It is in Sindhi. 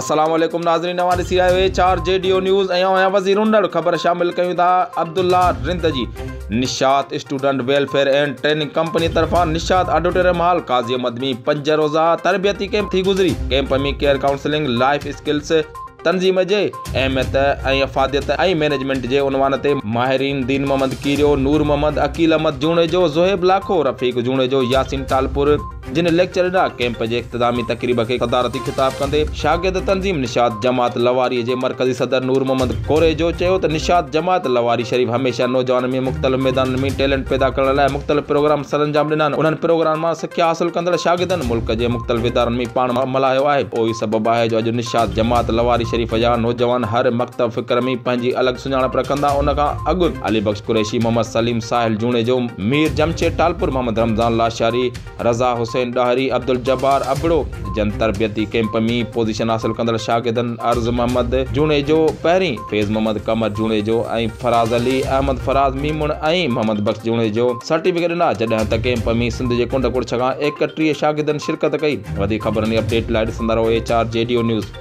السلام عليڪم ناظرين اوهان ڏسي رهيا آهيو H R G D O news ۽ آئون آهيان وزير انڙ خبر شامل ڪيون ٿا عبدالله رند جي Nishat student welfare and training company طرفان نشاط آڊيٽوريم هال قاضي احمد ۾ 5 روزه تربيتي ڪئمپ ٿي گذري. Camp ۾ career counselling, life skills, تنظيم جي اهميت ۽ افاديت ۽ مئنيجمينٽ جي عنوان تي ماهرين دين محمد ڪيريو، نور محمد، عقيل احمد جوڻيجو، زوهيب لاکو، رفيق جوڻيجو، ياسين ٽالپر جن ليڪچر ڏنا. ڪئمپ جي اختتامي تقريب کي صدارتي خطاب ڪندي شاگرد تنظيم نشاط جماعت لواري جي مرڪزي صدر نور محمد ڪوريجو چيو ته نشاط جماعت لواري شريف هميشه نوجوانن ۾ مختلف ميدانن ۾ ٽيلنٽ پيدا ڪرڻ لاء مختلف پروگرام سرانجام ڏنا آهن انهن پروگرامن مان سکيا حاصل ڪندڙ شاگردن ملڪ جي مختلف ادارن ۾ پاڻ ملهايو آهي. اهو ئي سبب آهي جو اڄ نشاط جماعت لواري شريف جا نوجوان هر مڪتب فڪر ۾ پنهنجي الڳ سڃاڻپ رکندا. ان کان اڳ علي بخش قريشي، محمد سليم ساحل جوڻيجو، مير جمشيد ٽالپر، محمد رمضان لاشاري، رضا حسين ڏاهري، عبدالجبار ابڙو جن تربيتي ڪئمپ ۾ پوزيشن حاصل ڪندڙ شاگردن عرض محمد جوڻيجو پهرين، فيض محمد قمر جوڻيجو ۽ فراز علي، احمد فراز ميمڻ ۽ محمد بخش جوڻيجو سرٽيفڪيٽ ڏنا، جڏهن ته ڪئمپ ۾ سنڌ جي ڪنڊ ڪڙڇ کان 31 شاگردن شرڪت ڪئي. وڌيڪ خبرن ۽ اپڊيٽ لاء ڏسندا رهو H R G D O news.